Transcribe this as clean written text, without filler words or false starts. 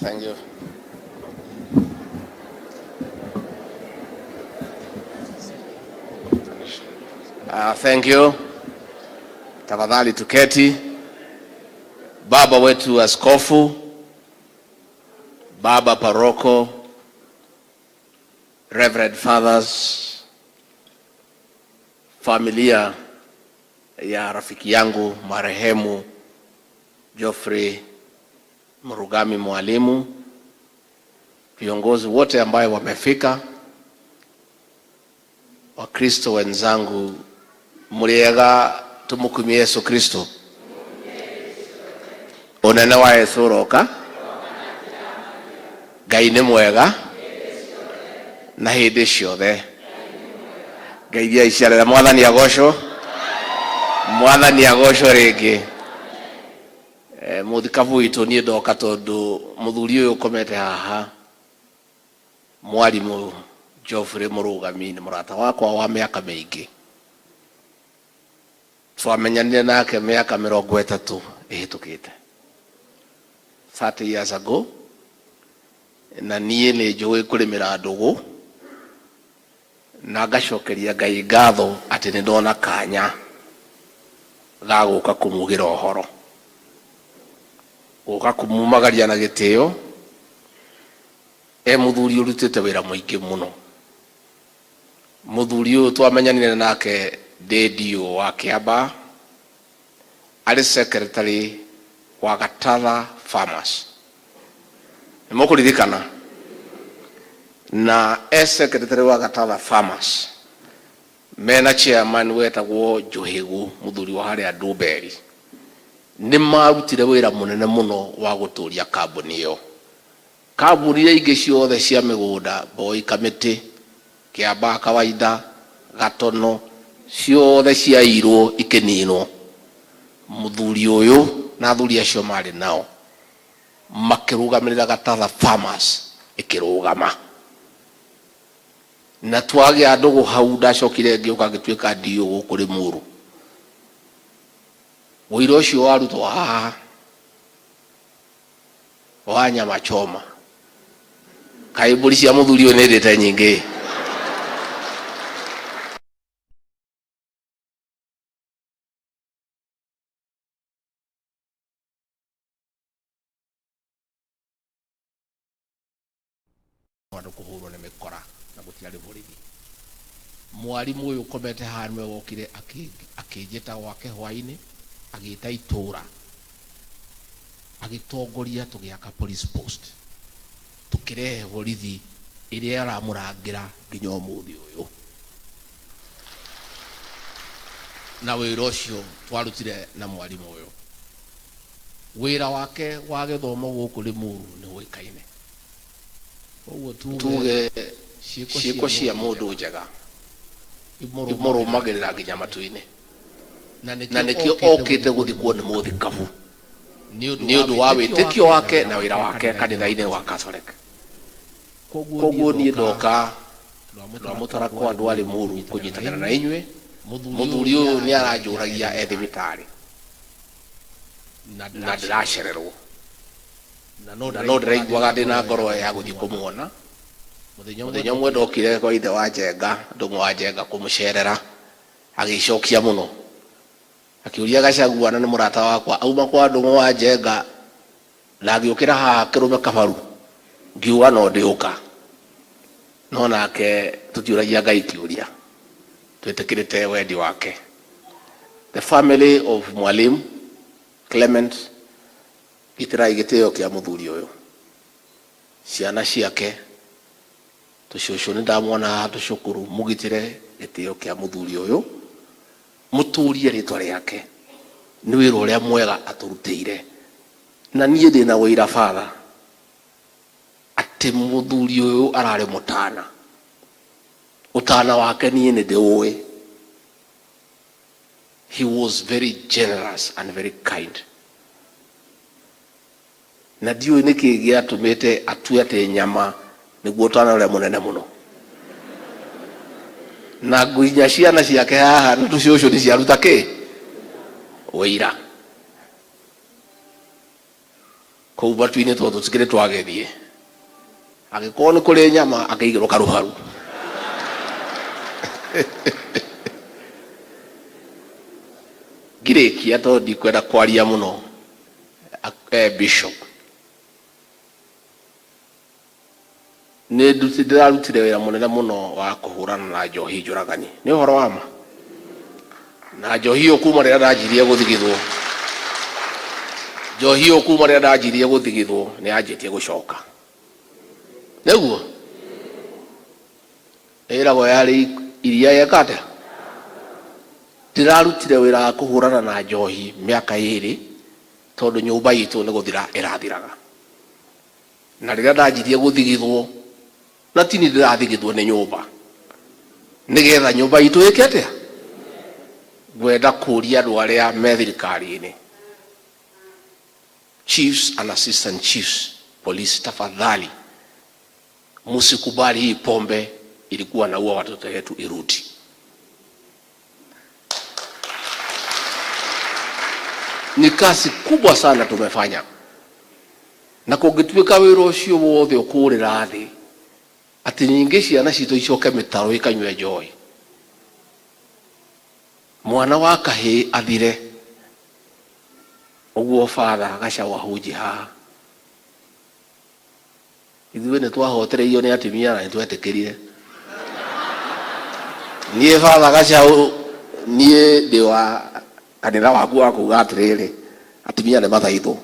Thank you. Thank you. Tafadhali tuketi. Baba wetu askofu, baba paroko, Reverend Fathers, familia ya rafiki yangu marehemu Geoffrey Murugami Mwalimu, viongozi wote ambayo wamefika, Wakristo wenzangu, muriega tumukumie Yesu Kristo. Unene wa Yesu uroka. Ngai nĩ mwega na hĩndĩ ciothe. Ngeithia iciarĩra. Mwathani agocwo, Mwathani agocwo rĩngĩ. Mũthikabu witũ, niĩ ndoka tondũ mũthuri ũyũ ũkomete haha, mwarimũ Geoffrey Mũrũgami, nĩ mũrata wakwa wa mĩaka mĩingĩ. Twamenyanire nake mĩaka 30 ĩhĩtũkĩte, 30 years ago, na niĩ nĩ njũĩ kũrĩmĩra ndũgũ na ngacokeria Ngai ngatho atĩ nĩ ndona kanya ga gũka kũmugĩra ũhoro, gũka kũmumagaria na gĩtĩo. E mũthuri ũrutĩte wĩra mũingĩ mũno. Mũthuri ũyũ twamenyanire nake ndĩ DO wa Kĩambaa, arĩ secretary wa Gatatha Farmers, nĩ mũkũririkana, na e secretary wa Gatatha Farmers mena chairman wetagwo Njohĩgu, mũthuri wa harĩa Ndumberi. Nĩ marutire wĩra mũnene mũno wa gũtũria kambuni ĩyo. Kambuni iria ingĩ ciothe cia mĩgũnda, Boy Kamĩtĩ, Kĩambaa Kawaida, Gatono, ciothe ciairwo ikĩninwo. Mũthuri ũyũ na athuri acio marĩ nao makĩrũgamĩrĩra Gatatha Farmers ĩkĩrũgama, na twagĩa ndũgũ hau. Ndacokire ngĩũka ngĩtuĩka DO gũkũ Limuru. Wĩira ũcio warutwo haha wa nyama choma, kaĩ mbũri cia mũthuri ũyũ nĩ ndĩte nyingĩ. Andũ kũhũrwo nĩ mĩkora na gũtiarĩ borithi. Mwarimũ ũyũ ũkomete haha nĩwe wokire akĩnjĩta gwake hwainĩ, agĩta itũra, agĩtongoria tũgĩaka police post, tũkĩrehe borithi ĩrĩa ĩramũrangĩra nginya ũmũthĩ ũyũ. Na wĩra ũcio twarutire na mwarimũ ũyũ, wĩra wake wa gĩthomo gũkũ Limuru nĩ ũĩkaine. Koguo tuge ciĩko cia mũndũ njega imũrũmagĩrĩra nginya matu-inĩ, na nĩkĩo okĩte gũthikwo nĩ mũthikabu nĩ ũndũ wa wĩtĩkio wake na wĩra wake kanitha-inĩ wa Catholic. Koguo niĩ ndoka rwa mũtarakwa andũ a Limuru kũnyitanĩra na inyuĩ. Mũthuri ũyũ nĩ aranjũragia e thibitarĩ na ndĩracererwo, na no ndĩraiguaga ndĩna ngoro ya gũthiĩ kũmuona. Mũthenya ũmwe ndokire kwa ithe wa Njenga, Ndũng'ũ wa Njenga, kũmũcerera, agĩcokia mũno akĩũria Gachagua, na nĩ mũrata wakwa, auma kwa Ndũng'ũ wa Njenga na agĩũkĩra haha kĩrũme kabaru. Ngiuga no ndĩũka, no nake tũtiũragia Ngai kĩũria, twĩtĩkĩrĩte wendi wake. The family of Mwalimu Clement, gitĩrai gĩtĩo kĩa mũthuri ũyũ, ciana ciake, tũcũcũ nĩ ndamwona haha, tũcũkũrũ, mũgitĩre gĩtĩo kĩa mũthuri ũyũ, mũtũrie rĩtwa rĩake nĩ wĩra ũrĩa mwega atũrutĩire. Na niĩ ndĩna wĩira, father, atĩ mũthuri ũyũ ararĩ mũtana. Ũtana wake niĩ nĩ ndĩũĩ. He was very generous and very kind, na ndiũĩ nĩkĩ gĩatũmĩte atue atĩ nyama nĩguo ũtana ũrĩa mũnene mũno, na nginya ciana ciake haha na tũcũcũ nĩ ciaruta kĩ wĩira. Kũu matu-inĩ tondũ tũtikĩrĩ twagĩthiĩ. Angĩkorwo nĩ kũrĩ nyama akĩigĩrwo karũharu. Ngĩrĩkia tondũ ndikwenda kwaria mũno, Bishop, nĩ ndĩrarutire wĩra mũnene mũno wa kũhũrana na njohi njũragani. Nĩ ũhoro wa ma? Na njohi ĩyo kuma rĩrĩa ndanjirie gũthigithwo, njohi ĩyo kuma rĩrĩa ndanjirie gũthigithwo nĩ yanjĩtie gũcoka. Nĩguo? Ĩragwo yarĩ iria yeka atĩa? Ndĩrarutire wĩra wa kũhũrana na njohi mĩaka ĩrĩ tondũ nyũmba itũ nĩ gũthira ĩrathiraga. Na rĩrĩa ndanjirie gũthigithwo, na ti niĩ ndĩrathigithwo nĩ nyũmba, nĩgetha nyũmba itũ ĩke atĩa? Ngwenda kũria andũ arĩa me thirikari-inĩ, chiefs and assistant chiefs, police, tafadhali msikubali hii pombe ilikuwa naua watoto wetu irudi. Ni kazi kubwa sana tumefanya, na kũngĩtuĩka wĩra ũcio wothe ũkũrĩra thĩ, atĩ nyingĩ ciana citũ icoke mĩtaro ikanyue njohi, mwana wa kahĩĩ athire ũguo. Father Gacau ahunji haha, ithuĩ nĩ twahotereirio nĩ atumia na nĩ twetĩkĩrire. Niĩ Father Gacau, niĩ ndĩ wa kanitha waku wa kuga atĩrĩrĩ, atumia nĩ mathaithwo.